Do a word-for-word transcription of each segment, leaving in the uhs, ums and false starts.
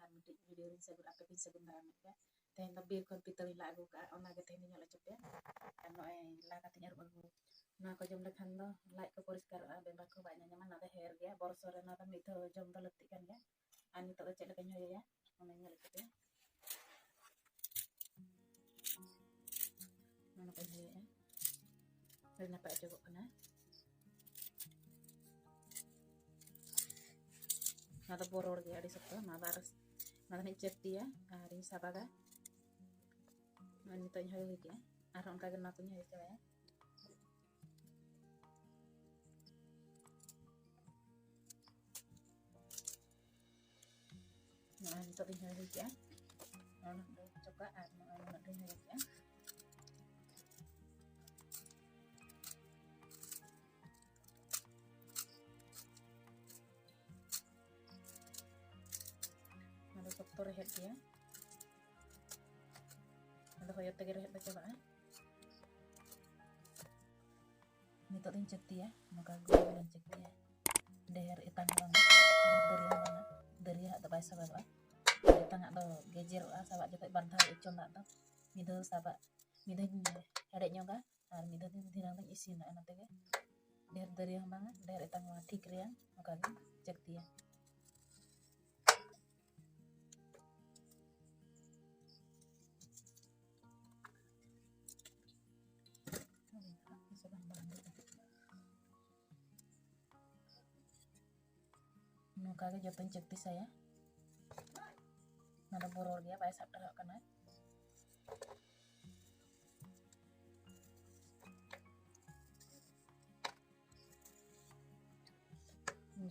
ᱟᱨ ᱢᱤᱫᱴᱤᱡ ᱵᱷᱤᱰᱤᱭᱳ ᱨᱤᱧ ᱥᱟᱹᱜᱩᱱ, ᱟᱯᱮ ᱠᱤᱱ ᱥᱟᱹᱜᱩᱱ ᱫᱟᱨᱟᱢᱮᱫ ᱯᱮᱭᱟ᱾ ᱛᱮᱦᱮᱧ ᱫᱚ ᱵᱤᱨ ᱠᱷᱚᱱ ᱯᱤᱛᱟᱹᱲᱤᱧ ᱞᱟ ᱟᱹᱜᱩ ᱠᱟᱜᱼᱟ, ᱚᱱᱟᱜᱮ ᱛᱮᱦᱮᱧ ᱫᱚᱧ ᱚᱞ ᱦᱚᱪᱚ ᱯᱮᱭᱟ᱾ ᱟᱨ ᱱᱚᱜᱼᱚᱭ ᱞᱟ ᱠᱟᱛᱮᱧ ᱟᱹᱨᱩᱵ ᱟᱹᱜᱩ᱾ ᱱᱚᱣᱟ ᱠᱚ ᱡᱚᱢ ᱞᱮᱠᱷᱟᱱ ᱫᱚ ᱞᱟᱡ ᱠᱚ ᱯᱚᱨᱤᱥᱠᱟᱨᱚᱜᱼᱟ, ᱵᱮᱢᱟᱨ ᱠᱚ ᱵᱟᱭ ᱧᱟᱧᱟᱢᱟ᱾ ᱱᱚᱣᱟ ᱫᱚ ᱦᱮᱭᱟᱨ ᱜᱮᱭᱟ, ᱵᱚᱨᱥᱚ ᱨᱮ ᱱᱚᱣᱟ ᱫᱚ ᱢᱤᱫ ᱫᱷᱟᱣ ᱡᱚᱢ ᱫᱚ ᱞᱟᱹᱠᱛᱤᱜ ᱠᱟᱱ ᱜᱮᱭᱟ᱾ ᱟᱨ ᱱᱤᱛᱚᱜ ᱫᱚ ᱪᱮᱫ ᱞᱮᱠᱟᱧ ᱦᱚᱭᱚᱭᱟ, ᱚᱱᱟᱧ ᱧᱮᱞ ᱦᱚᱪᱚ ᱯᱮᱭᱟ᱾ ᱱᱚᱜᱼᱚ ᱱᱚᱝᱠᱟᱧ ᱦᱚᱭᱚᱭᱮᱫᱼᱟ, ᱟᱹᱰᱤ ᱱᱟᱯᱟᱭ ᱚᱪᱚᱜᱚᱜ ᱠᱟᱱᱟ᱾ ᱱᱚᱣᱟ ᱫᱚ ᱵᱚᱨᱚᱲ ᱜᱮᱭᱟ, ᱟᱹᱰᱤ ᱥᱚᱠᱛᱚ᱾ ᱱᱚᱣᱟ ᱫᱚ ᱟᱨ ᱱᱚᱣᱟ ᱫᱚ ᱦᱟᱸᱜ ᱤᱧ ᱪᱟᱹᱯᱴᱤᱭᱟ ᱟᱨᱤᱧ ᱥᱟᱵᱟᱜᱟ᱾ ᱱᱚᱜᱼᱚᱭ ᱱᱤᱛᱚᱜ ᱤᱧ ᱦᱚᱭᱚ ᱦᱩᱭ ᱠᱮᱜᱼᱟ, ᱟᱨᱦᱚᱸ ᱚᱱᱠᱟ ᱜᱮ ᱱᱚᱣᱟ ᱠᱚᱧ ᱦᱚᱭᱚ ᱪᱟᱵᱟᱭᱟ᱾ ᱱᱚᱜᱼᱚᱭ ᱱᱤᱛᱚᱜ ᱫᱚᱧ ᱦᱚᱭᱚ ᱦᱩᱭ ᱠᱮᱜᱼᱟ᱾ ᱱᱚᱜᱼᱚᱭ ᱱᱩᱱᱟᱹᱜ ᱰᱷᱮᱨ ᱪᱚᱠᱟᱜ ᱟᱨ ᱱᱚᱜᱼᱚᱭ ᱱᱩᱱᱟᱹᱜ ᱰᱷᱮᱨ ᱦᱚᱭᱚ ᱠᱮᱜᱼᱟ᱾ ᱱᱚᱣᱟ ᱫᱚ ᱥᱚᱠᱛᱚ ᱨᱮᱦᱮᱫ ᱜᱮᱭᱟ, ᱱᱚᱣᱟ ᱫᱚ ᱦᱚᱭᱚ ᱛᱮᱜᱮ ᱨᱮᱦᱮᱫ ᱫᱚ ᱪᱟᱵᱟᱜᱼᱟ᱾ ᱱᱤᱛᱚᱜ ᱫᱚᱧ ᱪᱟᱹᱠᱛᱤᱭᱟ, ᱱᱚᱝᱠᱟ ᱜᱳᱞ ᱜᱳᱞᱤᱧ ᱪᱟᱹᱠᱛᱤᱭᱟ᱾ ᱰᱷᱮᱨ ᱮᱛᱟᱝ ᱦᱚᱸ ᱵᱟᱝᱟ, ᱰᱷᱮᱨ ᱫᱟᱹᱨᱭᱟᱹ ᱦᱚᱸ ᱵᱟᱝᱟ, ᱫᱟᱹᱨᱭᱟᱹ ᱦᱟᱜ ᱫᱚ ᱵᱟᱭ ᱥᱟᱵᱟᱜᱚᱜᱼᱟ᱾ ᱮᱛᱟᱝᱟᱜ ᱫᱚ ᱜᱮᱡᱮᱨᱚᱜᱼᱟ, ᱥᱟᱵᱟᱜ ᱡᱚᱠᱷᱚᱡ ᱵᱟᱨ ᱫᱷᱟᱣ ᱤᱪᱚᱱ ᱫᱟᱜ ᱫᱚ ᱢᱤᱫ ᱫᱷᱟᱣ ᱥᱟᱵᱟᱜ, ᱢᱤᱫ ᱫᱷᱟᱣ ᱦᱮᱰᱮᱡ ᱧᱚᱜᱟ ᱟᱨ ᱢᱤᱫ ᱫᱷᱟᱣ ᱫᱷᱤᱱᱟᱹᱝ ᱫᱚᱧ ᱤᱥᱤᱱᱟ᱾ ᱚᱱᱟ ᱛᱮᱜᱮ ᱰᱷᱮᱨ ᱫᱟᱹᱨᱭᱟᱹ ᱦᱚᱸ ᱵᱟᱝᱟ, ᱰᱷᱮᱨ ᱮᱛᱟᱝ ᱦᱚᱸ ᱵᱟᱝᱟ, ᱴᱷᱤᱠ ᱨᱮᱭᱟᱝ ᱱᱚᱝᱠᱟ ᱜᱤᱧ ᱪᱟᱹᱠᱛᱤᱭᱟ᱾ ᱱᱚᱝᱠᱟ ᱜᱮ ᱡᱚᱛᱚᱧ ᱪᱟᱹᱠᱛᱤ ᱥᱟᱭᱟ᱾ ᱱᱚᱣᱟ ᱫᱚ ᱵᱚᱨᱚᱲ ᱜᱮᱭᱟ, ᱵᱟᱭ ᱥᱟᱵ ᱴᱟᱨᱦᱟᱜ ᱠᱟᱱᱟ᱾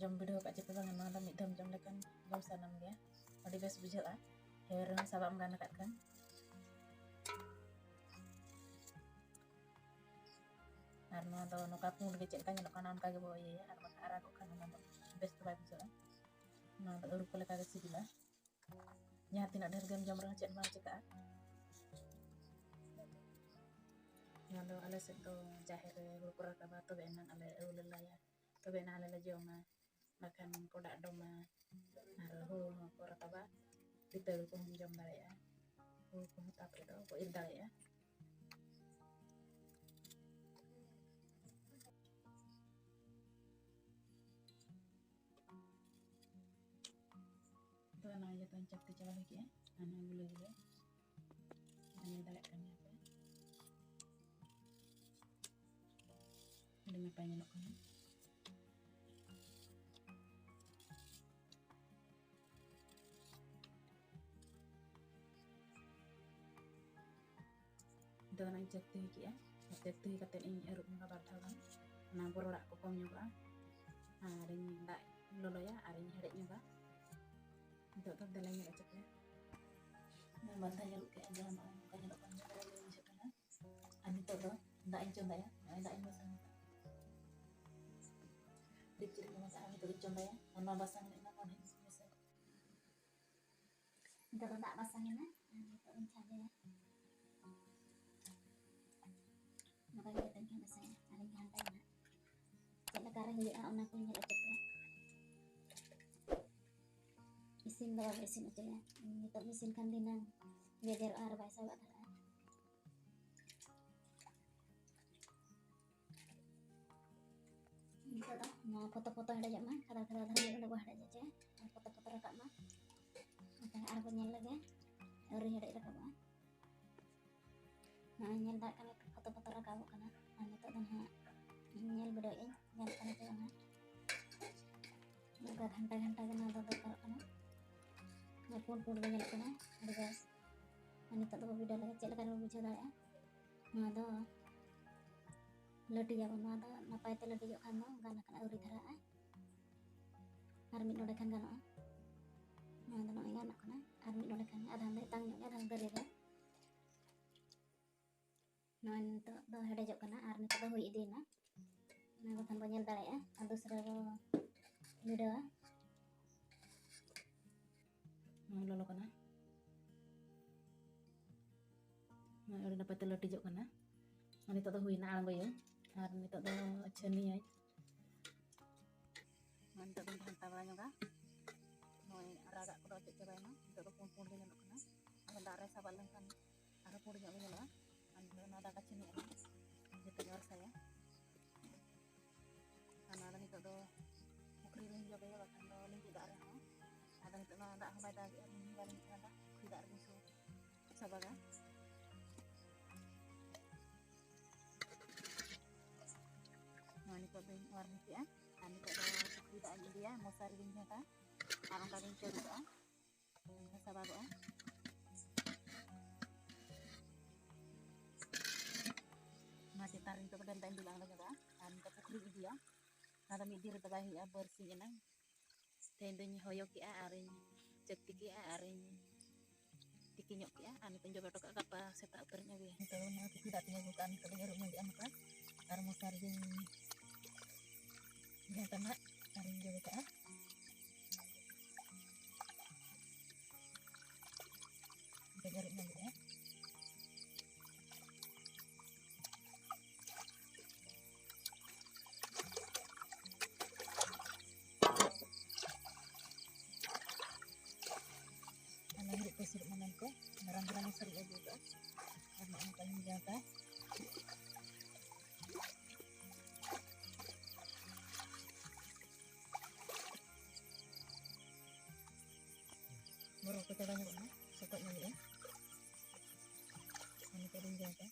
ᱡᱚᱢ ᱵᱤᱰᱟᱹᱣ ᱟᱠᱟᱫ ᱪᱮ ᱯᱮ ᱵᱟᱝᱟ? ᱱᱚᱣᱟ ᱫᱚ ᱢᱤᱫ ᱫᱷᱟᱣ ᱡᱚᱢ ᱞᱮᱠᱷᱟᱱ ᱡᱚᱢ ᱥᱟᱱᱟᱢ ᱜᱮᱭᱟ, ᱟᱹᱰᱤ ᱵᱮᱥ ᱵᱩᱡᱷᱟᱹᱜᱼᱟ᱾ ᱦᱮᱣᱮᱨ ᱨᱮᱦᱚᱸ ᱥᱟᱵᱟᱜ ᱮᱢ ᱜᱟᱱ ᱟᱠᱟᱫ ᱠᱷᱟᱱ᱾ ᱟᱨ ᱱᱚᱣᱟ ᱫᱚ ᱱᱚᱝᱠᱟ ᱯᱩᱸᱰ ᱜᱮ ᱪᱮᱫ ᱞᱮᱠᱟ ᱧᱮᱞᱚᱜ ᱠᱟᱱᱟ, ᱚᱱᱠᱟ ᱜᱮᱵᱚ ᱤᱭᱟᱹᱭᱟ, ᱟᱨ ᱵᱟᱠᱷᱟᱱ ᱟᱨᱟᱜᱚᱜ ᱠᱷᱟᱱ ᱚᱱᱟ ᱫᱚ ᱵᱮᱥ ᱫᱚ ᱵᱟᱭ ᱵᱩᱡᱷᱟᱹᱜᱼᱟ᱾ ᱱᱚᱣᱟ ᱫᱚ ᱟᱹᱲᱩ ᱠᱚ ᱞᱮᱠᱟ ᱜᱮ ᱥᱤᱵᱤᱞᱟ, ᱡᱟᱦᱟᱸ ᱛᱤᱱᱟᱹᱜ ᱰᱷᱮᱨ ᱜᱮᱢ ᱡᱚᱢ ᱨᱮᱦᱚᱸ ᱪᱮᱫ ᱦᱚᱸ ᱵᱟᱝ ᱪᱤᱠᱟᱹᱜᱼᱟ᱾ ᱱᱚᱣᱟ ᱫᱚ ᱟᱞᱮ ᱥᱮᱫ ᱫᱚ ᱡᱟᱦᱮᱨ ᱨᱮ ᱦᱩᱲᱩ ᱠᱚ ᱨᱟᱠᱟᱵᱟ, ᱛᱚᱵᱮ ᱮᱱᱟᱝ ᱟᱞᱮ ᱟᱹᱲᱩ ᱞᱮ ᱞᱟᱭᱟ, ᱛᱚᱵᱮ ᱮᱱᱟᱝ ᱟᱞᱮ ᱞᱮ ᱡᱚᱢᱟ᱾ ᱵᱟᱠᱷᱟᱱ ᱠᱚᱰᱟᱜ ᱰᱚᱢᱟ ᱟᱨ ᱦᱩᱲᱩ ᱦᱚᱸᱠᱚ ᱨᱟᱠᱟᱵᱟ, ᱫᱟᱹᱲ ᱠᱚᱦᱚᱸᱢ ᱡᱚᱢ ᱫᱟᱲᱮᱭᱟᱜᱼᱟ, ᱦᱩᱲᱩ ᱠᱚᱦᱚᱸ ᱛᱟᱯ ᱨᱮᱫᱚ ᱠᱚ ᱤᱨ ᱫᱟᱲᱮᱭᱟᱜᱼᱟ᱾ ᱛᱚ, ᱚᱱᱟ ᱡᱚᱛᱚᱧ ᱪᱟᱹᱠᱛᱤ ᱪᱟᱵᱟ ᱦᱩᱭ ᱠᱮᱜᱼᱟ᱾ ᱟᱨ ᱱᱚᱣᱟ ᱜᱩᱞᱟᱹ ᱜᱩᱞᱟᱹ ᱧᱮᱞ ᱫᱟᱲᱮᱭᱟᱜ ᱠᱟᱱ ᱜᱮᱭᱟ ᱯᱮ, ᱟᱹᱰᱤ ᱱᱟᱯᱟᱭ ᱧᱮᱞᱚᱜ ᱠᱟᱱᱟ᱾ ᱫᱚ ᱚᱱᱟᱧ ᱪᱟᱹᱠᱛᱤ ᱦᱩᱭ ᱠᱮᱜᱼᱟ᱾ ᱪᱟᱹᱠᱛᱤ ᱦᱩᱭ ᱠᱟᱛᱮᱫ ᱤᱧ ᱟᱹᱨᱩᱵ ᱧᱚᱜᱟ ᱵᱟᱨ ᱫᱷᱟᱣ ᱜᱟᱱ, ᱚᱱᱟ ᱵᱚᱨᱚᱲᱟᱜ ᱠᱚ ᱠᱚᱢ ᱧᱚᱜᱚᱜᱼᱟ᱾ ᱟᱨᱤᱧ ᱫᱟᱜ ᱞᱚᱞᱚᱭᱟ ᱟᱨᱤᱧ ᱦᱮᱰᱮᱡ ᱧᱚᱜᱟ᱾ ᱱᱤᱛᱚᱜ ᱫᱚ ᱫᱮᱞᱟᱧ ᱧᱮᱞ ᱦᱚᱪᱚ ᱯᱮᱭᱟ᱾ ᱱᱚᱣᱟ ᱵᱟᱨ ᱫᱷᱟᱣ ᱧᱮᱞ ᱠᱮᱜᱼᱟ, ᱡᱟᱦᱟᱸ ᱱᱚᱜᱼᱚᱭ ᱱᱚᱝᱠᱟ ᱧᱮᱞᱚᱜ ᱠᱟᱱᱟ, ᱵᱚᱨᱚᱲ ᱵᱟᱝ ᱵᱩᱡᱷᱟᱹᱜ ᱠᱟᱱᱟ᱾ ᱟᱨ ᱱᱤᱛᱚᱜ ᱫᱚ ᱫᱟᱜ ᱤᱧ ᱪᱚᱸᱫᱟᱭᱟ᱾ ᱱᱚᱜᱼᱚᱭ ᱫᱟᱜ ᱤᱧ ᱵᱟᱥᱟᱝ ᱟᱠᱟᱫᱟ᱾ ᱰᱮᱠᱪᱤ ᱨᱮᱧ ᱢᱮᱥᱟᱜᱼᱟ, ᱱᱤᱛᱚᱜ ᱤᱧ ᱪᱚᱸᱫᱟᱭᱟ᱾ ᱟᱨ ᱱᱚᱣᱟ ᱵᱟᱥᱟᱝ ᱨᱮ ᱚᱱᱟ ᱠᱚ ᱦᱟᱸᱜ ᱤᱧ ᱢᱮᱥᱟᱭᱟ᱾ ᱱᱤᱛᱚᱜ ᱫᱚ ᱫᱟᱜ ᱵᱟᱥᱟᱝ ᱮᱱᱟ, ᱟᱨ ᱱᱤᱛᱚᱜ ᱤᱧ ᱠᱷᱟᱸᱡᱚᱭᱟ᱾ ᱱᱚᱝᱠᱟ ᱜᱮ ᱠᱟᱛᱮ ᱤᱧ ᱢᱮᱥᱟᱭᱟ ᱟᱨ ᱤᱧ ᱜᱷᱟᱱᱴᱟᱭᱟ ᱦᱟᱸᱜ᱾ ᱪᱮᱫ ᱞᱮᱠᱟ ᱨᱮ ᱦᱩᱭᱩᱜᱼᱟ, ᱚᱱᱟ ᱠᱚᱧ ᱧᱮᱞ ᱦᱚᱪᱚ ᱯᱮᱭᱟ᱾ ᱤᱥᱤᱱ ᱫᱚ ᱵᱟᱵᱚ ᱤᱥᱤᱱ ᱦᱚᱪᱚᱭᱟ᱾ ᱱᱤᱛᱚᱜ ᱤᱥᱤᱱ ᱠᱷᱟᱱ ᱫᱷᱤᱱᱟᱹᱝ ᱜᱮᱡᱮᱨᱚᱜᱼᱟ ᱟᱨ ᱵᱟᱭ ᱥᱟᱵᱟᱜ ᱫᱷᱟᱨᱟᱜᱼᱟ᱾ ᱱᱤᱛᱚᱜ ᱫᱚ ᱱᱚᱣᱟ ᱯᱷᱚᱛᱚ ᱯᱷᱚᱛᱚ ᱦᱮᱰᱮᱡᱚᱜ ᱢᱟ, ᱠᱷᱟᱫᱟ ᱠᱷᱟᱫᱟ ᱫᱷᱟᱨᱟ ᱧᱚᱜ ᱵᱚ ᱦᱮᱰᱮᱡ ᱦᱚᱪᱚᱭᱟ, ᱟᱨ ᱯᱷᱚᱛᱚ ᱯᱷᱚᱛᱚ ᱨᱟᱠᱟᱵ ᱢᱟ᱾ ᱚᱱᱠᱟ ᱟᱨᱵᱚ ᱧᱮᱞ ᱞᱮᱜᱮ, ᱟᱹᱣᱨᱤ ᱦᱮᱰᱮᱡ ᱨᱟᱠᱟᱵᱚᱜᱼᱟ᱾ ᱱᱚᱜᱼᱚᱭ ᱧᱮᱞ ᱫᱟᱲᱮᱭᱟᱜ ᱠᱟᱱᱟ ᱯᱮ, ᱯᱷᱚᱛᱚ ᱯᱷᱚᱛᱚ ᱨᱟᱠᱟᱵᱚᱜ ᱠᱟᱱᱟ᱾ ᱟᱨ ᱱᱤᱛᱚᱜ ᱫᱚ ᱱᱟᱦᱟᱜ ᱧᱮᱞ ᱵᱤᱰᱟᱹᱣᱮᱫ ᱟᱹᱧ, ᱜᱟᱱᱚᱜ ᱠᱟᱱᱟ ᱪᱮ ᱵᱟᱝᱟ᱾ ᱱᱚᱝᱠᱟ ᱜᱷᱟᱱᱴᱟ ᱜᱷᱟᱱᱴᱟ ᱜᱮ ᱱᱚᱣᱟ ᱫᱚ ᱫᱚᱨᱠᱟᱨᱚᱜ ᱠᱟᱱᱟ᱾ ᱱᱚᱣᱟ ᱯᱩᱸᱰ ᱯᱩᱸᱰ ᱜᱮ ᱧᱮᱞᱚᱜ ᱠᱟᱱᱟ ᱟᱹᱰᱤ ᱵᱮᱥ᱾ ᱟᱨ ᱱᱤᱛᱚᱜ ᱫᱚᱵᱚ ᱵᱤᱰᱟᱹᱣ ᱞᱮᱜᱮ, ᱪᱮᱫ ᱞᱮᱠᱟ ᱨᱮᱵᱚ ᱵᱩᱡᱷᱟᱹᱣ ᱫᱟᱲᱮᱭᱟᱜᱼᱟ᱾ ᱱᱚᱣᱟ ᱫᱚ ᱞᱟᱹᱴᱤᱡᱟᱵᱚᱱ, ᱱᱚᱣᱟ ᱫᱚ ᱱᱟᱯᱟᱭ ᱛᱮ ᱞᱟᱹᱴᱤᱡᱚᱜ ᱠᱷᱟᱱ ᱫᱚ ᱜᱟᱱ ᱟᱠᱟᱱᱟ, ᱟᱹᱣᱨᱤ ᱫᱷᱟᱨᱟᱜᱼᱟ᱾ ᱟᱨ ᱢᱤᱫ ᱰᱚᱸᱰᱮ ᱠᱷᱟᱱ ᱜᱟᱱᱚᱜᱼᱟ᱾ ᱱᱚᱣᱟ ᱫᱚ ᱱᱚᱜᱼᱚᱭ ᱜᱟᱱᱚᱜ ᱠᱟᱱᱟ᱾ ᱟᱨ ᱢᱤᱫ ᱰᱚᱸᱰᱮ ᱠᱷᱟᱱ ᱜᱮ ᱟᱫᱷᱟᱱ ᱫᱚ ᱮᱛᱟᱝ ᱧᱚᱜ ᱜᱮ, ᱟᱫᱷᱟᱱ ᱫᱚ ᱫᱟᱨᱮ ᱨᱮ᱾ ᱱᱚᱜᱼᱚᱭ ᱱᱤᱛᱚᱜ ᱫᱚ ᱦᱮᱰᱮᱡᱚᱜ ᱠᱟᱱᱟ ᱟᱨ ᱱᱤᱛᱚᱜ ᱫᱚ ᱦᱩᱭ ᱤᱫᱤᱭᱮᱱᱟ᱾ ᱱᱚᱣᱟ ᱠᱚ ᱠᱷᱟᱱ ᱵᱚ ᱧᱮᱞ ᱫᱟᱲᱮᱭᱟᱜᱼᱟ᱾ ᱟᱨ ᱫᱚᱥᱨᱟ ᱵᱚ ᱵᱤᱰᱟᱹᱣᱟ᱾ ᱱᱚᱣᱟ ᱞᱚᱞᱚ ᱠᱟᱱᱟ᱾ ᱱᱚᱜᱼᱚᱭ ᱟᱹᱰᱤ ᱱᱟᱯᱟᱭ ᱛᱮ ᱞᱟᱹᱴᱤᱡᱚᱜ ᱠᱟᱱᱟ᱾ ᱟᱨ ᱱᱤᱛᱚᱜ ᱫᱚ ᱦᱩᱭᱱᱟ, ᱟᱬᱜᱚᱭᱟᱹᱧ᱾ ᱟᱨ ᱱᱤᱛᱚᱜ ᱫᱚ ᱪᱷᱟᱹᱱᱤᱭᱟᱹᱧ᱾ ᱱᱤᱛᱚᱜ ᱫᱚᱧ ᱜᱷᱟᱱᱴᱟ ᱵᱟᱲᱟ ᱧᱚᱜᱟ᱾ ᱱᱚᱜᱼᱚᱭ ᱟᱨᱟᱜᱟᱜ ᱠᱚᱫᱚ ᱚᱪᱚᱜ ᱪᱟᱵᱟᱭᱮᱱᱟ᱾ ᱱᱤᱛᱚᱜ ᱫᱚ ᱯᱩᱸᱰ ᱯᱩᱸᱰ ᱜᱮ ᱧᱮᱞᱚᱜ ᱠᱟᱱᱟ᱾ ᱟᱨ ᱫᱟᱜ ᱨᱮ ᱥᱟᱵᱟᱜ ᱞᱮᱱᱠᱷᱟᱱ ᱟᱨᱦᱚᱸ ᱯᱩᱸᱰ ᱧᱚᱜ ᱜᱮ ᱧᱮᱞᱚᱜᱼᱟ᱾ ᱟᱨ ᱱᱤᱛᱚᱜ ᱱᱚᱣᱟ ᱫᱟᱠᱟ ᱪᱤᱱᱤ ᱟᱨᱦᱚᱸ ᱡᱚᱛᱚᱧ ᱚᱨ ᱥᱟᱭᱟ᱾ ᱟᱨ ᱱᱚᱣᱟ ᱫᱚ ᱱᱤᱛᱚᱜ ᱫᱚ ᱯᱩᱠᱷᱨᱤ ᱨᱮᱧ ᱡᱚᱵᱮᱭᱟ, ᱵᱟᱠᱷᱟᱱ ᱫᱚ ᱞᱤᱸᱡᱤ ᱫᱟᱜ ᱨᱮᱦᱚᱸ᱾ ᱟᱫᱚ ᱱᱤᱛᱚᱜ ᱱᱚᱣᱟ ᱫᱟᱜ ᱦᱚᱸ ᱵᱟᱭ ᱫᱟᱜᱮᱜᱼᱟ, ᱨᱤᱢᱤᱞ ᱵᱟᱭ ᱨᱤᱢᱤᱞ ᱠᱟᱱᱟ, ᱫᱟᱜ ᱯᱩᱠᱷᱨᱤ ᱫᱟᱜ ᱨᱮᱜᱮᱧ ᱥᱩ-, ᱥᱟᱵᱟᱜᱟ᱾ ᱱᱚᱣᱟ ᱱᱤᱛᱚᱜ ᱫᱚᱧ ᱚᱨ ᱦᱚᱪᱚᱜᱼᱟ᱾ ᱟᱨ ᱱᱤᱛᱚᱜ ᱫᱚ ᱯᱩᱠᱷᱨᱤ ᱫᱟᱜ ᱤᱧ ᱤᱫᱤᱭᱟ, ᱢᱚᱥᱟᱨᱤ ᱨᱤᱧ ᱜᱷᱮᱸᱴᱟ ᱟᱨ ᱚᱱᱠᱟ ᱜᱤᱧ ᱪᱟᱹᱨᱩ ᱠᱟᱜᱼᱟ᱾ ᱚᱱᱠᱟ ᱥᱟᱵᱟᱜᱚᱜᱼᱟ᱾ ᱱᱚᱣᱟ ᱪᱮᱛᱟᱱ ᱨᱮ ᱱᱤᱛᱚᱜ ᱫᱚ ᱰᱟᱹᱞ ᱫᱟᱜ ᱤᱧ ᱫᱩᱞᱟᱜ ᱞᱟᱹᱜᱤᱫᱚᱜᱼᱟ᱾ ᱟᱨ ᱱᱤᱛᱚᱜ ᱯᱩᱠᱷᱨᱤᱧ ᱤᱫᱤᱭᱟ᱾ ᱚᱱᱟ ᱫᱚ ᱢᱤᱫ ᱫᱤᱱ ᱨᱮᱫᱚ ᱵᱟᱭ ᱦᱩᱭᱩᱜᱼᱟ, ᱵᱟᱨᱥᱤᱧ ᱮᱱᱟᱝ᱾ ᱛᱮᱦᱮᱧ ᱫᱚᱧ ᱦᱚᱭᱚ ᱠᱮᱜᱼᱟ ᱟᱨᱤᱧ ᱪᱟᱹᱠᱛᱤ ᱠᱮᱜᱼᱟ ᱟᱨᱤᱧ ᱛᱤᱠᱤ ᱧᱚᱜ ᱠᱮᱜᱼᱟ᱾ ᱟᱨ ᱱᱤᱛᱚᱜ ᱡᱚᱵᱮ ᱦᱚᱴᱚ ᱠᱟᱜᱼᱟ, ᱜᱟᱯᱟ ᱥᱮᱛᱟᱜ ᱩᱛᱟᱹᱨᱤᱧ ᱟᱹᱜᱩᱭᱟ᱾ ᱱᱤᱛᱚᱜ ᱫᱚ ᱱᱚᱣᱟ ᱯᱩᱠᱷᱨᱤ ᱫᱟᱜ ᱛᱮᱧ ᱟᱹᱜᱩ ᱠᱟᱜᱼᱟ, ᱱᱤᱛᱚᱜ ᱫᱚᱧ ᱟᱹᱨᱩᱵ ᱢᱟᱹᱡᱷᱤᱜᱼᱟ ᱱᱚᱝᱠᱟ᱾ ᱟᱨ ᱢᱚᱥᱟᱨᱤ ᱫᱚᱧ ᱜᱷᱮᱸᱴᱟ ᱱᱟᱜ ᱟᱨᱤᱧ ᱡᱚᱵᱮ ᱠᱟᱜᱼᱟ᱾ ᱱᱤᱛᱚᱜ ᱟᱹᱨᱩᱵ ᱢᱟᱹᱡᱷᱤᱜᱼᱟ᱾ ᱟᱨ ᱱᱚᱣᱟ ᱦᱩᱲᱩ ᱠᱚ ᱥᱩᱨᱩᱜ ᱢᱟ ᱢᱮᱱᱛᱮ ᱢᱟᱨᱟᱝ ᱫᱷᱟᱨᱟ ᱢᱚᱥᱟᱨᱤᱧ ᱟᱹᱜᱩ ᱠᱟᱜᱼᱟ᱾ ᱟᱨ ᱱᱚᱜᱼᱚ ᱱᱚᱝᱠᱟᱧ ᱡᱟᱸᱠᱟ᱾ ᱵᱚᱨᱚ ᱠᱚ ᱪᱟᱵᱟ ᱧᱚᱜᱚᱜ ᱢᱟ, ᱥᱚᱠᱚᱡ ᱧᱚᱜᱚᱜᱼᱟ᱾ ᱟᱨ ᱱᱤᱛᱚᱜ ᱫᱚᱧ ᱡᱟᱸᱠᱟ᱾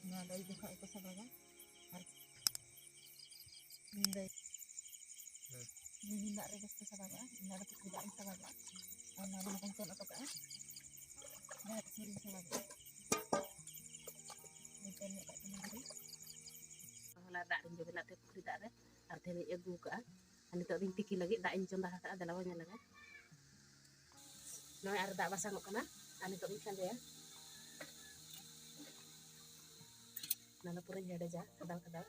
ᱱᱚᱣᱟ ᱫᱚ ᱟᱹᱭᱩᱵ ᱡᱚᱠᱷᱚᱱ ᱜᱮᱠᱚ ᱥᱟᱵᱟᱜᱟ᱾ ᱟᱨ ᱤᱧ ᱫᱚ ᱦᱮᱸ᱾ ᱱᱤᱢ ᱫᱟᱜ ᱨᱮ ᱵᱮᱥ ᱠᱚ ᱥᱟᱵᱟᱜᱟ, ᱤᱧ ᱫᱚ ᱯᱩᱠᱷᱨᱤ ᱫᱟᱜ ᱤᱧ ᱥᱟᱵᱟᱜᱟ᱾ ᱟᱨ ᱱᱚᱣᱟ ᱫᱚ ᱱᱚᱝᱠᱟᱧ ᱛᱚᱞ ᱦᱚᱴᱚ ᱠᱟᱜᱼᱟ᱾ ᱡᱟᱦᱟᱸ ᱛᱤᱥ ᱦᱚᱸ ᱥᱟᱵᱟᱜᱟ᱾ ᱵᱚᱛᱚᱨ ᱧᱚᱜ ᱠᱟᱜ ᱠᱟᱱᱟ ᱫᱷᱤᱨᱤ᱾ ᱦᱚᱞᱟ ᱫᱟᱜ ᱨᱤᱧ ᱡᱚᱵᱮ ᱞᱮᱫ ᱛᱮ ᱯᱩᱠᱷᱨᱤ ᱫᱟᱜ ᱨᱮ, ᱟᱨ ᱛᱮᱦᱮᱧ ᱤᱧ ᱟᱹᱜᱩ ᱠᱟᱜᱼᱟ᱾ ᱟᱨ ᱱᱤᱛᱚᱜ ᱫᱚᱧ ᱛᱤᱠᱤ ᱞᱟᱹᱜᱤᱫ, ᱫᱟᱜ ᱤᱧ ᱪᱚᱸᱫᱟ ᱟᱠᱟᱫᱼᱟ, ᱫᱮᱞᱟ ᱵᱚᱱ ᱧᱮᱞ ᱞᱮᱜᱮ᱾ ᱱᱚᱜᱼᱚᱭ ᱟᱨ ᱫᱟᱜ ᱵᱟᱥᱟᱝᱚᱜ ᱠᱟᱱᱟ, ᱟᱨ ᱱᱤᱛᱚᱜ ᱤᱧ ᱠᱷᱟᱸᱡᱚᱭᱟ᱾ ᱚᱱᱟ ᱫᱚ ᱯᱩᱨᱟᱹᱧ ᱦᱮᱰᱮᱡᱟ, ᱠᱷᱟᱫᱟᱣ ᱠᱷᱟᱫᱟᱣ᱾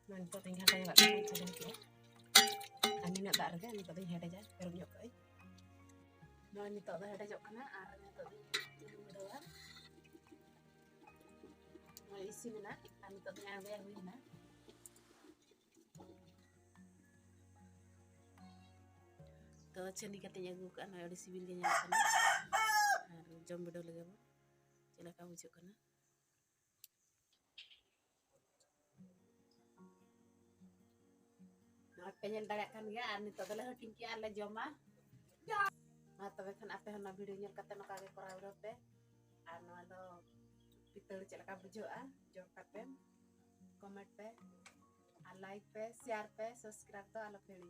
ᱱᱚᱣᱟ ᱱᱤᱛᱚᱜ ᱫᱚᱧ ᱜᱷᱟᱱᱴᱟ ᱧᱚᱜᱟᱜ ᱠᱟᱱᱟ, ᱪᱷᱟᱰᱟᱣ ᱠᱮᱜᱼᱟ᱾ ᱟᱨ ᱱᱤᱱᱟᱹᱜ ᱫᱟᱜ ᱨᱮᱜᱮ ᱱᱤᱛᱚᱜ ᱫᱚᱧ ᱦᱮᱰᱮᱡᱟ, ᱟᱹᱨᱩᱵ ᱧᱚᱜ ᱠᱟᱜᱼᱟᱹᱧ᱾ ᱱᱤᱛᱚᱜ ᱫᱚ ᱦᱮᱰᱮᱡᱚᱜ ᱠᱟᱱᱟ ᱟᱨ ᱱᱤᱛᱚᱜ ᱫᱚ ᱵᱤᱰᱟᱹᱣᱟ᱾ ᱱᱚᱜᱼᱚᱭ ᱤᱥᱤᱱ ᱮᱱᱟ ᱟᱨ ᱱᱤᱛᱚᱜ ᱫᱚ ᱟᱬᱜᱚᱭᱟ, ᱦᱩᱭ ᱮᱱᱟ᱾ ᱛᱚ ᱪᱷᱟᱹᱱᱤ ᱠᱟᱛᱮᱧ ᱟᱹᱜᱩ ᱠᱟᱜᱼᱟ, ᱱᱚᱜᱼᱚᱭ ᱟᱹᱰᱤ ᱥᱤᱵᱤᱞ ᱜᱮ ᱧᱮᱞᱚᱜ ᱠᱟᱱᱟ᱾ ᱟᱨ ᱡᱚᱢ ᱵᱤᱰᱟᱹᱣ ᱞᱮᱜᱮ ᱵᱚ, ᱪᱮᱫ ᱞᱮᱠᱟ ᱵᱩᱡᱷᱟᱹᱜ ᱠᱟᱱᱟ᱾ ᱱᱚᱜᱼᱚᱭ ᱯᱮ ᱧᱮᱞ ᱫᱟᱲᱮᱭᱟᱜ ᱠᱟᱱ ᱜᱮᱭᱟ᱾ ᱟᱨ ᱱᱤᱛᱚᱜ ᱫᱚᱞᱮ ᱦᱟᱹᱴᱤᱧ ᱠᱮᱜᱼᱟ, ᱟᱨ ᱞᱮ ᱡᱚᱢᱟ᱾ ᱢᱟ ᱛᱚᱵᱮ ᱠᱷᱟᱱ ᱟᱯᱮ ᱦᱚᱸ ᱱᱚᱣᱟ ᱵᱷᱤᱰᱤᱭᱳ ᱧᱮᱞ ᱠᱟᱛᱮ ᱱᱚᱝᱠᱟ ᱜᱮ ᱠᱚᱨᱟᱣ ᱵᱤᱰᱟᱹᱣ ᱯᱮ᱾ ᱟᱨ ᱱᱚᱣᱟ ᱫᱚ ᱯᱤᱛᱟᱹᱲ ᱪᱮᱫ ᱞᱮᱠᱟ ᱵᱩᱡᱷᱟᱹᱜᱼᱟ, ᱡᱚᱢ ᱠᱟᱛᱮ ᱠᱚᱢᱮᱱᱴ ᱯᱮ, ᱟᱨ ᱞᱟᱭᱤᱠ ᱯᱮ, ᱥᱮᱭᱟᱨ ᱯᱮ, ᱥᱟᱵᱥᱠᱨᱟᱭᱤᱵ ᱫᱚ ᱟᱞᱚ ᱯᱮ ᱦᱤᱲᱤᱧᱟ᱾